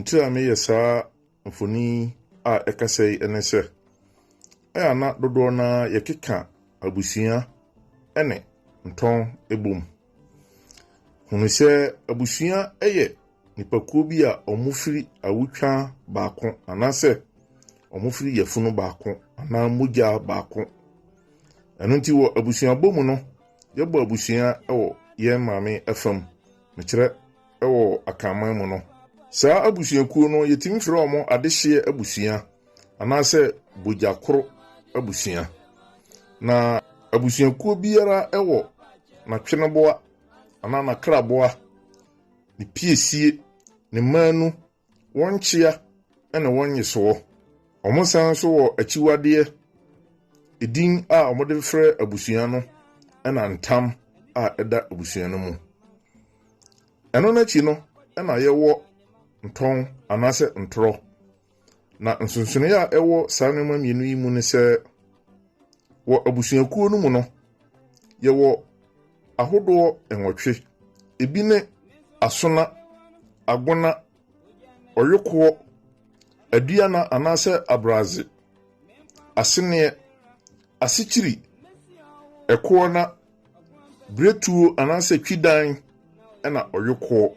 Nti a meyɛ saa mfoni yi a ɛkasa yi ne sɛ, ɛyɛ a na dodoɔ no ara yɛkeka abusua ne ntɔn bom. Hunu sɛ abusua yɛ nnipakuo bi a wɔfiri awotwaa baako anaasɛ wɔfiri yafunu baako anaa mogya baako. Ɛno nti wɔ abusuabɔ mu no, yɛbɔ abusua wɔ yɛn maame fam, mekyerɛ wɔ Akanman mu no. Saa abusuakuo no, yɛtumi frɛ wɔn adehyeɛ abusua anaasɛ bogya koro abusua. Na abusuakuo biara wɔ n'atweneboa anaa n'akraboa, ne piesie, ne mmaanu, wɔn nkyea ne wɔn nnyesoɔ. Wɔsan nso wɔ akyiwadeɛ, edin a wɔde frɛ abusua no na ntam a ɛda abusua no mu. Ɛno no akyi no na yɛwɔ ntɔn anaasɛ ntorɔ. Na nsonsonoeɛ a ɛwɔ saa nneɛma mmienu yi mu ne sɛ, wɔ abusuakuo no mu no, yɛwɔ ahodoɔ nwɔtwe. Ebi ne asona, agona, ɔyokoɔ, aduana anaasɛ abraze, aseneɛ, asekyiri, ɛkoɔna, Biretuo anaasɛ Twidan na Ɔyokoɔ.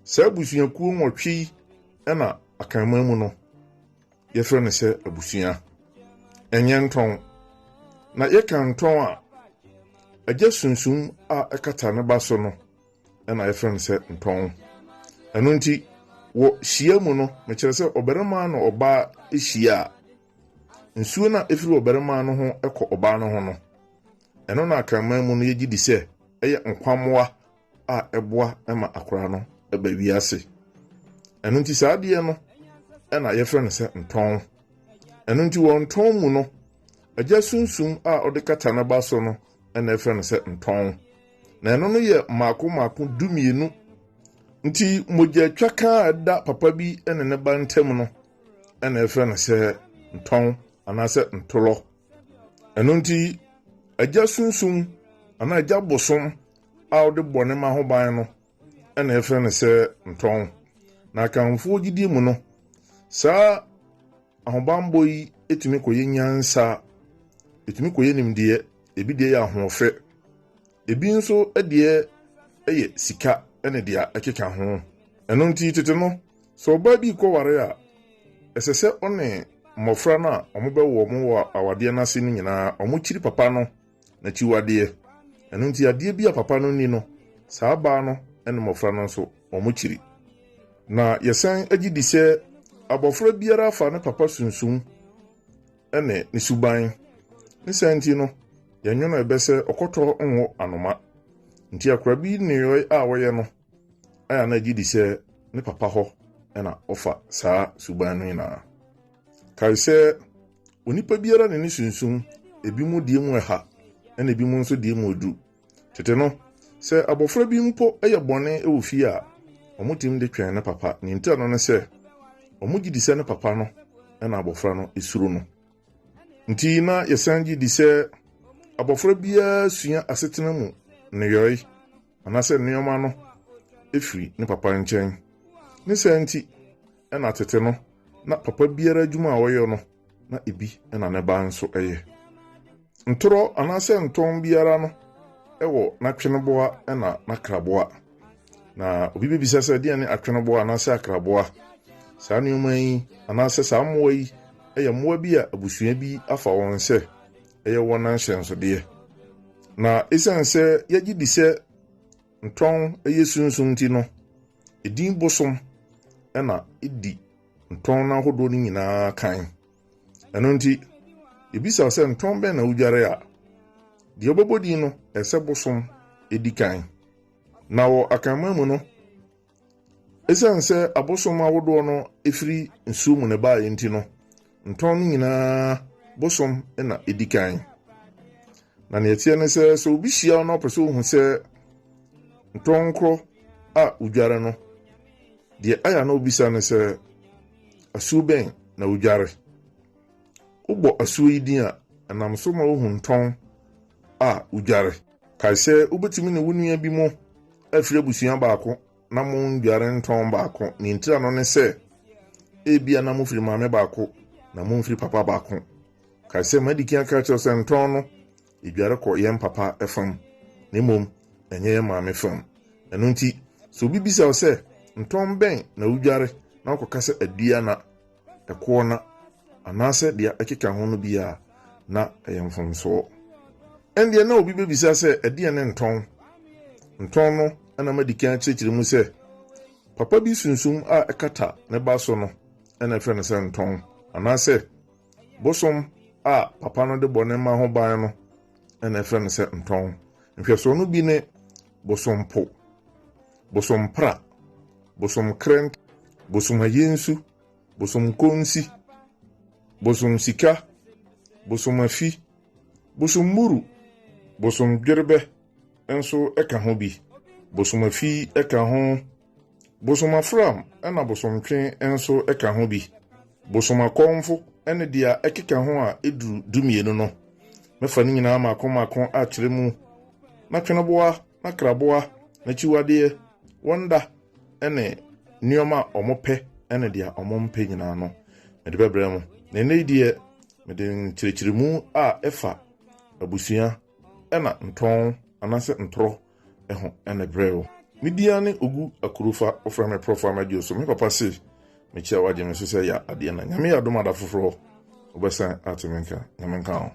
Saa abusuakuo nwɔtwe yi na Akanman mu no, yɛfrɛ no sɛ abusua. Ɛnyɛ ntɔn. Na yɛka ntɔn a, agya sunsum a ɛkata ne ba so no na yɛfrɛ no sɛ ntɔn. Ɛno nti, wɔ hyia mu no, mekyerɛ sɛ ɔbarima na ɔbaa hyia a, nsuo no a ɛfiri ɔbarima no ho kɔ ɔbaa no ho no, Ɛno na Akanman mu no yɛgye di sɛ ɛyɛ nkwammoa a ɛboa ma akwadaa no ba wiase. Ɛno nti saa adeɛ no na yɛfrɛ no sɛ ntɔn. Ɛno nti wɔ ntɔn mu no, agya sunsum a ɔde kata ne ba so no na ɛfrɛ no sɛ ntɔn. Na ɛno no yɛ mmaako mmaako 12. Nti mogya twaka a ɛda papa bi ne ne ba ntam no na ɛfrɛ no sɛ ntɔn anaasɛ ntolɔ. Ɛno nti, agya sunsum anaa agya bosom a ɔde bɔ ne mma ho ban no na ɛfrɛ no sɛ ntɔn. Na Akanfoɔ gyidie mu no, saa ahobanbɔ yi tumi kɔyɛ nyansa, ɛtumi kɔyɛ nimdeɛ, ebi deɛ yɛ ahoɔfɛ, ebi nso deɛ yɛ sika ne deɛ ɛkeka ho. Ɛno nti tete no, Sɛ ɔbaa bi rekɔware a, ɛsɛ sɛ ɔne mmɔfra no a wɔbɛwo wɔn wɔ awadeɛ no ase no nyinaa, wɔkyiri papa no n'akyiwadeɛ. Ɛno nti, adeɛ bi a papa no nni no, saa baa no ne mmɔfra no nso, wɔkyiri. Na yɛsan gye di sɛ abɔfra biara fa ne papa sunsum ne ne suban. Ne saa nti no, yɛnwono ɛbɛ sɛ ɔkɔtɔ nwo anoma. Nti akora bi nneyɔe a ɔyɛ no, a na gye di sɛ ne papa hɔ na ɔfa saa suban no nyinaa. Kae sɛ onipa biara ne ne sunsum, ebinom deɛ mu ɛha, ɛna ebinom nso deɛ mu edu. Tete no, sɛ abɔfra bi mpo yɛ bɔne wɔ fie a, wɔtumi de twɛn ne papa. Nea enti ano ne sɛ, wɔgye di sɛ ne papa no na abɔfra no suro no. Nti na yɛsan gye di sɛ abɔfra biara sua asetena mu nneyɔe anaasɛ nneɛma no firi ne papa nkyɛn. Ne saa nti na tete no, na papa biara adwuma a ɔyɛ no, na ebi na ne ba nso yɛ. Ntorɔ anaasɛ ntɔn biara no wɔ n'atweneboa na n'akraboa. Na obi bɛbisa sɛ deɛn ne atweneboa anaasɛ akraboa? Saa nneɛma yi anaasɛ saa mmoa yi yɛ mmoa bi a abusua bi afa wɔn sɛ ɛyɛ wɔn ahyɛnsodeɛ. Na esiane sɛ yɛgye di sɛ ntɔn yɛ sunsum nti no, edin bosom na edi ntɔn no ahodoɔ no nyinaa kan. Ɛno nti, yɛbisa sɛ ntɔn bɛn na wodware a, deɛ wobɛbɔ din no, ɛsɛ bosom di kan. Na wɔ Akanman mu no, Esiane sɛ abosom ahodoɔ no firi nsuo mu na ɛbaeɛ nti no, ntɔn no nyinaa bosom na ɛdi kan. Na nea ɛteɛ ne sɛ, sɛ obi hyia wo na ɔpɛ sɛ ohu sɛ ntɔn korɔ a wodware no, deɛ ayɛ na obisa ne sɛ, asuo bɛn na wodware? Wobɔ asuo yi din a, ɛnam so ma wohu ntɔn a wodware. Kae sɛ wobɛtumi ne wo nua bi mo afiri abusua baako na mo ndware ntɔn baako. Nea ntira no ne sɛ, Ebia na mofiri maame baako na momfiri papa baako. Kae sɛ madi kan aka akyerɛ wo sɛ ntɔn no, edware kɔ yɛn papa fam, na mmom ɛnyɛ yɛn maame fam. Ɛno nti, sɛ obi bisa wo sɛ, Ntɔn bɛn na wudware na wokɔka sɛ Aduana, Ɛkoɔna, anaasɛ deɛ ɛkeka ho no bi a, na ɛyɛ mfomsoɔ. Ɛndeɛ na obi bɛbisa sɛ, Ɛdeɛn ne ntɔn? Ntɔn no na madi kan akyerɛkyerɛ mu sɛ, papa bi sunsum a ɛkata ne ba so no na ɛfrɛ no sɛ ntɔn, anaasɛ bosom a papa no de bɔ ne mma ho ban no na ɛfrɛ no sɛ ntɔn. Nhwɛsoɔ no bi ne bosompo, bosompra, bosomkrɛnt, bosomayensu, bosomkonsi, bosomsika, bosomafi, bosommuru, bosomdwerebɛ nso ka ho bi. Bosomafi ka ho. Bosomafram na bosomtwe nso ka ho bi. Bosomakɔmfo ne deɛ ɛkeka ho a ɛduru dumienu no. Mɛfa ne nyinaa mmaako mmaako akyerɛ mu. Na tweneboa, na kraboa, n'akyiwadeɛ, wɔn da ne nneɛma a wɔpɛ ne deɛ wɔmpɛ nyinaa no, mede bɛbrɛ mo. Na ɛnnɛ yi deɛ, mede nkyerɛkyerɛmu a ɛfa abusua na ntɔn anaasɛ ntorɔ ho na ɛbrɛɛ wo. Me din ara ne Ogu Akurufa, wofrɛ me Prɔfo Amadi Oso. Me papa se mekyia wo agye me so sɛ yɛ adeɛ na Nyame yɛ adom ada foforɔ wobɛsan ate me nka. Nyame nka ho.